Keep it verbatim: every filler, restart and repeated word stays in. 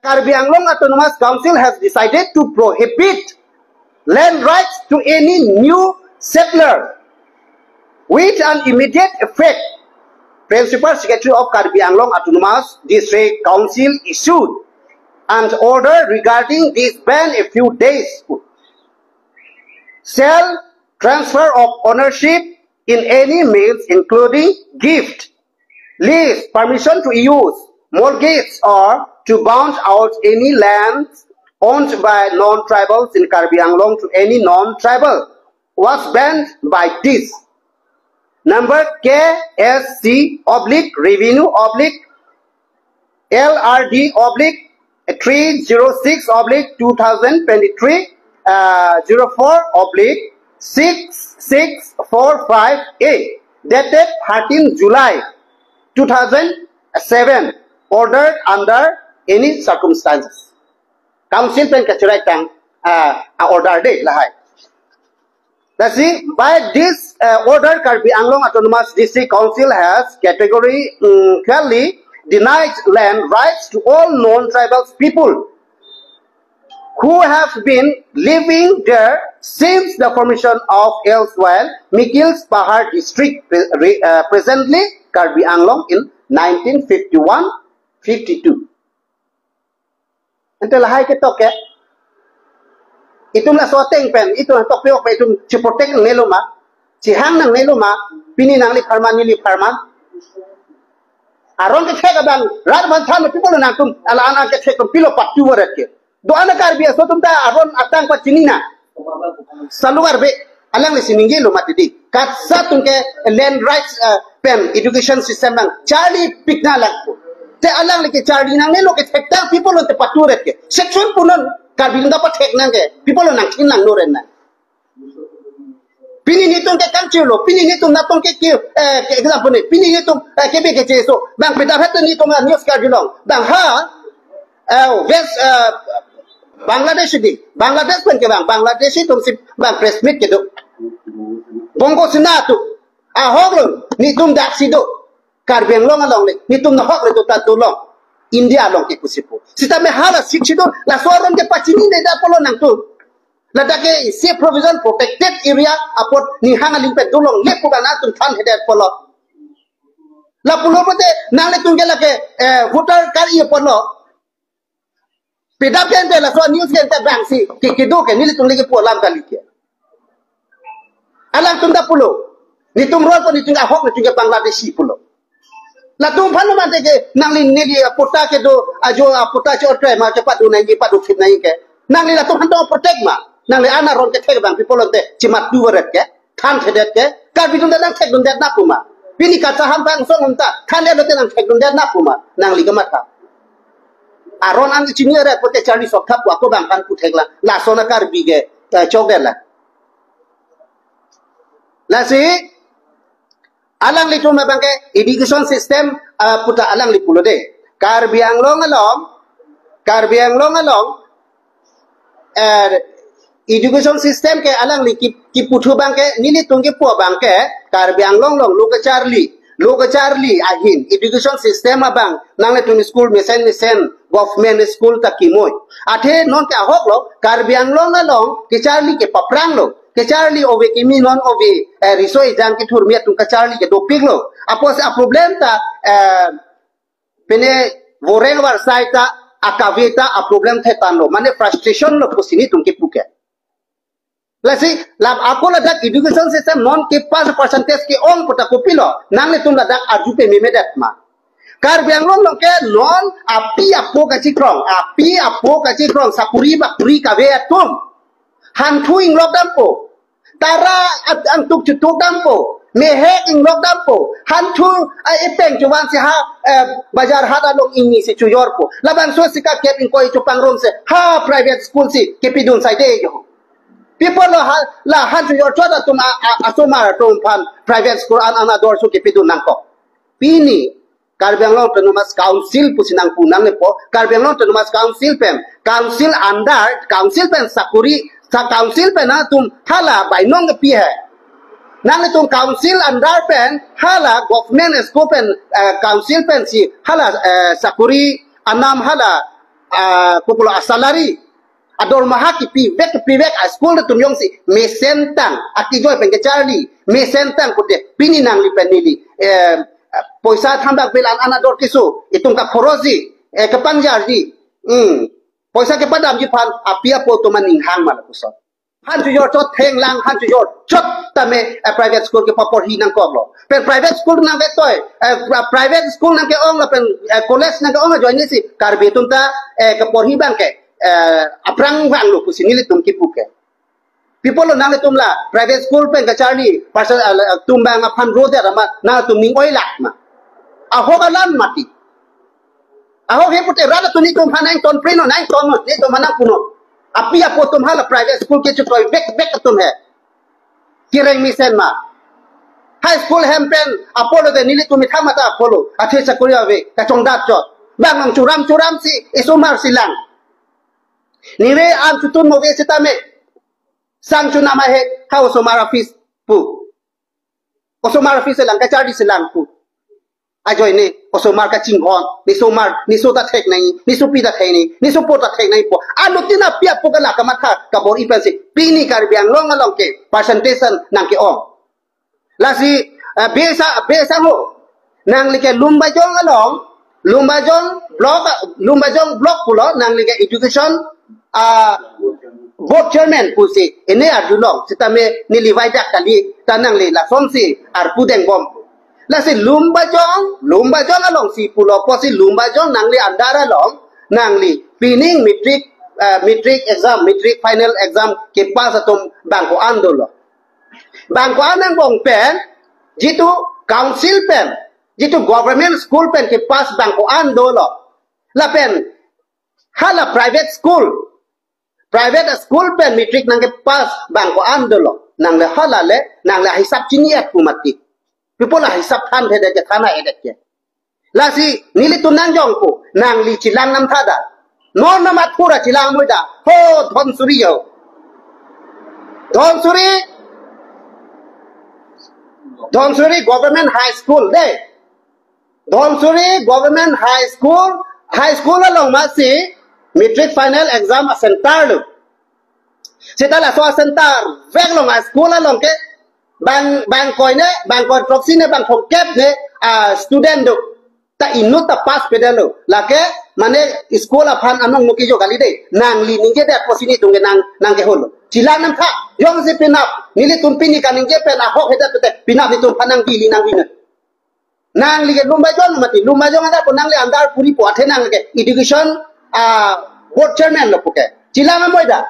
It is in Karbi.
Karbi Anglong Autonomous Council has decided to prohibit land rights to any new settler with an immediate effect. Principal Secretary of Karbi Anglong Autonomous District Council issued an order regarding this ban a few days ago. Sale, transfer of ownership in any means, including gift, lease, permission to use, mortgage, or to bound out any lands owned by non-tribals in Karbi Anglong to any non-tribal, was banned by this. Number K S C oblique revenue oblique L R D oblique three zero six oblique two thousand twenty-three, uh, zero four oblique six six four five A, dated thirteen July two thousand seven, ordered under any circumstances. Council pen kacherai tang, uh, a order de lahai. Lasi, by this, uh, order, Karbi Anglong Autonomous District Council has categorically denied land rights to all non-tribal people who have been living there since the formation of erstwhile Mikil Pahar District, pre-, re-, uh, presently Karbi Anglong, in nineteen fifty-one fifty-two. Ante lahai ketok ke, itum laso ateng pen, itum tokpe-ok pen itum si protect nangnelo ma, si hang nangnelo ma, pini nangli pharman, neli pharman. Aron kethek abang, rat man than people nangtum, ala anan kethek atum pilo patu varet ke. Do-an a Karbi aso atum ta aron atang pachini nang. Salung arbe, alangli si ningjelo mati di. Katsa atum ke land rights, eh, pen education system nangcharli pik nanglang. Te alangli kecharli nangnelo, kethek tang people te patu ret ke. Section punon, Karbi atum ta pathek nang ke, people nangthin nangno ret nang. Pini netum ke kangchirlo, pini netum natong ke ki, eh, ke example ni, pini netum, eh, ke be ke cheso, bang peta phet netum news Karbi Anglong, bang ha, eh, West, eh, Bangladesh di, Bangladesh pen ke bang, Bangladesh atum si bang press meet kedo. Bongo Sena atum, ahok lo, netum dak si do, Karbi Anglong along le, netum nahok le do ta dolong, India along ke pusi pu. Sitame hala sik si do, laso aron ke pachini ne da pulo nangtum. Ladak ke isi provision protected area apot ning hang aling pen dolongle pu bang atum thanthedet pulo. La pulo pote nanglitum ke lake, eh, voter card ye pulo. Pidap ke ante laso news ke ante bang si ke kedo ke nelitum lagi pu alam kali ke. Alangtum ta pulo. Netum rol pu netum ahok netum ke Bangladeshi pulo. Latum aphan mate ke nangli neli aputa kedo ajo aputa cho otre ma kepadu nangji padu phit nangji ke. Nangli latum aphan to protect ma. Nangli ana aron kethek bang people te chimat du varet ke. Thanthedet ke. Karbi atum ta nangthekdundet na pu ma. Pini kacha ham bang song atum ta thandet lote nangthekdundet na pu ma. Nangli kematha. Aron an chini ret pote charli sok thap ako bang aphan puthek la. Lason a Karbi ke, eh, chokdet la. Lasi, alanglitum abang ke education system, ah, puta alangli pulo de. Karbi Anglong along, Karbi Anglong along, eh, education system ke alangli ki, kiputhu abang ke, nelitum kipu abang ke, Karbi Anglong along lo kecharli, lo kecharli ahin, education system abang, nanglitum school mesen mesen, government school ta kimoi. Athe non ke ahok lo, Karbi Anglong along, kecharli ke paprang lo. Kecharli ove kimi non ove, eh, riso ejang kethur mi atum kecharli ke dopik lo. Apot si a problem ta, eh, pene voreng varsai ta, akave ta, a problem thetan lo. Mane frustration lo pusi netum kipu ke. Lasi, lap ako ladak education system non ke pass percentage ke-ong puta kopilo. Nanglitum ladak arju pememedet ma. Karbi Anglong along ke non api apo kachikrong, api apo kachikrong, sakuri bakuri kave atum. Hanthu inglok dampo. Tara at-, angtuk chutuk dampo. Mehek inglok dampo. Hanthu, eh, epeng chuvan si ha, eh, bajar hat along ingni si chujorpo. Labangso si kakep ingkoi chupangrum si ha private school si kepidun saide jo. People lo ha, la han chujor chot atum a, a, asomar atum aphan private school an an ador so kepidun nangkok. Pini Karbi Anglong Autonomous Council pusi nangpu nanglepo, Karbi Anglong Autonomous Council pen, council under, council pen sakuri, sa council pen atum hala bainong kepi he. Nanglitum council under pen hala government school pen, eh, council pen si hala, eh, sakuri anam hala ah, kopulo, a salary, adormaha kipivek, kipivek, a school atum jongsi mesen tang, akejoi pen kecharli mesen tang pute, pini nangli pen neli, eh, poisa thambak bill an an ador keso, itum kakhorosi, eh, kepangjarji, hmm, poisa kepadamji aphan api apo atum aning hang ma lapuson. Aphan chojor chot thenglang, aphan chojor chot tame, eh, private school kepaporhi nangkoklo. Pen private school nangketoi, eh, pra-, private school nangke-ong lapen, eh, college nangke-ong ajoine si Karbi atum ta, eh, keporhi abang ke, eh, aphrang vanglo pusi nelitum kipu ke. Pi apotlo nanglitum la private school pen kacharli person, eh, atum abang aphan rodet amat nangtum ning oilak ma. Ahok alam mati. Ahok he pute rat atum nelitum aphan nangton preno, nangton no, nelitum aphan nangpunon. Api apo atum hala private school kechotoi vek vek atum he. Kereng mesen ma. High school hem pen apotlo de nelitum methang mata apotlo. Athe chakori ave, kachongdat chot. Bang nang churam churam si, isomar si lang. Nire an chutun move sitame. Sang chunam ahe, ha osomar office pu. Osomar office lang, kacharli selang pu. Ajoine, osomar kachinghon, ne somar, ne so ta thek nangji, ne sopi ta thek nangji, ne sopo ta thek nangji pu. Anuttin api apo ke la kamatha kabor-i pensi, pini Karbi Anglong along ke, percentage an nangke-ong. Lasi, eh, besa, besa ho. Nangli ke Lumbajong along, Lumbajong block, Lumbajong block pulo, nangli ke education, ah, board chairman pusi, ini arjulong, sitame neli vaidak kali, ta nangli lasonsi arpu dengbom. Lasi Lumbajong, Lumbajong alongsi pulo pusi Lumbajong nangli andar along, nangli pining matric, eh, matric exam, matric final exam kepass atum bang ko-an dolo. Bang ko-an angbong pen, jitu council pen, jitu government school pen kepass bang ko-an dolo. Lapen, hala private school, private school pen matric nangkepass bang ko-an dolo. Nangli hala le, nangli hisap chini-et pu mati. Pi apotlo hisap than thedet ke, thana edet ke. Lasi, nelitum nangjong pu, nangli chelang nam tha da. Non nam athura chelang moi da. Ho, Dhonsuri yo. Dhonsuri, Dhonsuri Government High School de. Dhonsuri Government High School, High School along masi, matric final exam a center lo. Seta laso a center vek along a school along ke bang, bang koi ne, bang koi throksi ne, bang thomkep ne, ah, student do. Ta inut ta pass pedetlo. Lake mane school aphan anong noki jo kali de. Nangli ningjedet pusi nelitum ke nang, nangkeholo. Chelang nam tha. Jongsi penap, nelitum pini kaningje pen ahok hedet pute, penap nelitum aphan nangbi, nangbi ne. Nangli ke Lumbajong mati, Lumbajong ada pu nangli andar puri pu, athe nangli ke education, ah, board chairman lo puke. Chelang nam moi da.